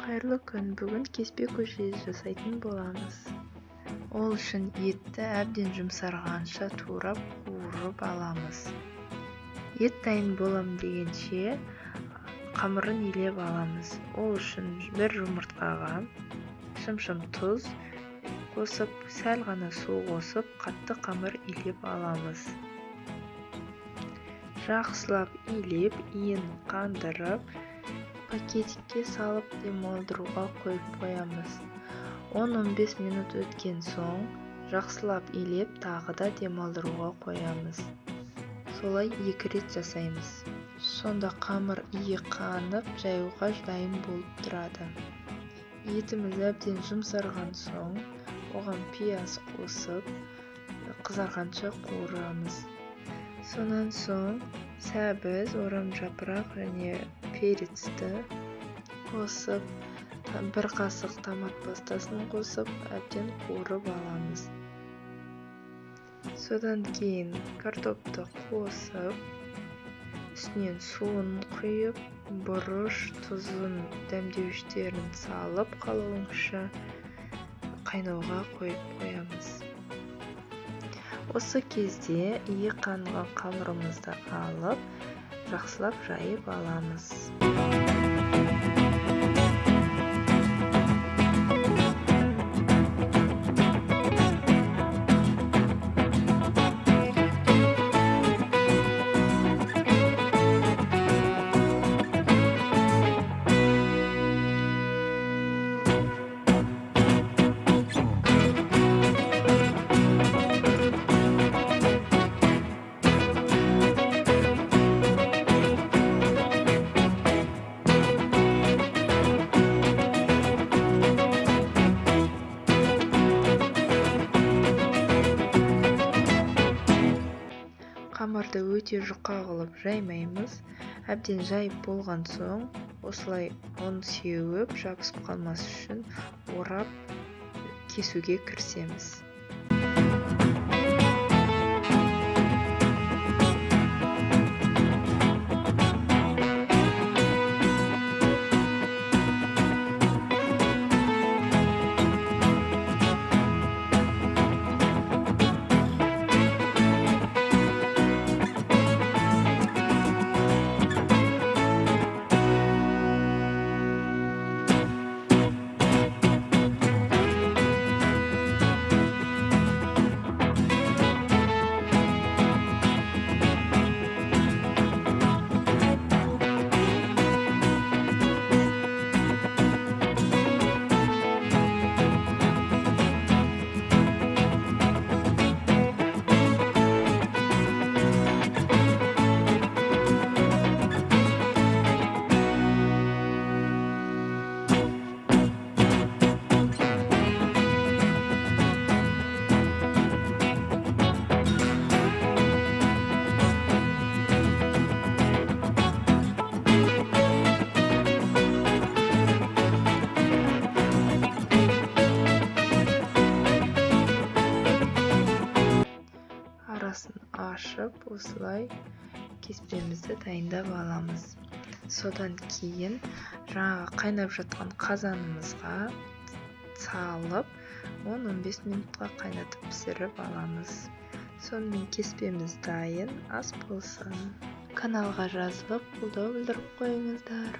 Қайырлы күн! Бүгін кеспе көже жасайтын боламыз. Ол үшін етті әбден жұмсарғанша турап, қуырып аламыз. Ет дайын болам дегенше қамырын илеп аламыз. Ол үшін бір жұмыртқаға шымшым тұз қосып, сәл ғана су қосып, қатты қамыр илеп аламыз. Жақсылап илеп, иін қандырып, пакетикке салып демалдыруға қойып қоямыз. 10-15 минут өткен соң жақсылап илеп, тағы да демалдыруға қоямыз. Солай 2 рет жасаймыз. Сонда қамыр иі қанып, жаюға дайын болып тұрады. Етіміз әбден жұмсарған соң, оған пияз қосып, қызарғанша қуырамыз. Сонан соң сәбіз, орам жапырақ және перецті қосып, бір қасық томат пастасын қосып, әбден қуырып аламыз. Содан кейін картопты қосып, үстінен суын құйып, бұрыш, тұзын, дәмдеуіштерін салып, қалауыңызша қайнауға қойып қоямыз. Осы кезде иі қанған қамырымызды алып, жақсылап жайып аламыз. Қамырды өте жұқа қылып жаймаймыз. Әбден жайып болған соң, осылай ұн сеуіп, жабысып қалмас үшін орап кесуге кірісеміз. Арасын ашып, осылай кеспемізді дайындап аламыз. Содан кейін жаңағы қайнап жатқан қазанымызға салып, 10-15 минутқа қайнатып пісіріп аламыз. Сонымен кеспеміз дайын, ас болсын. Каналға жазылып, қолдау білдіріп қойыңыздар.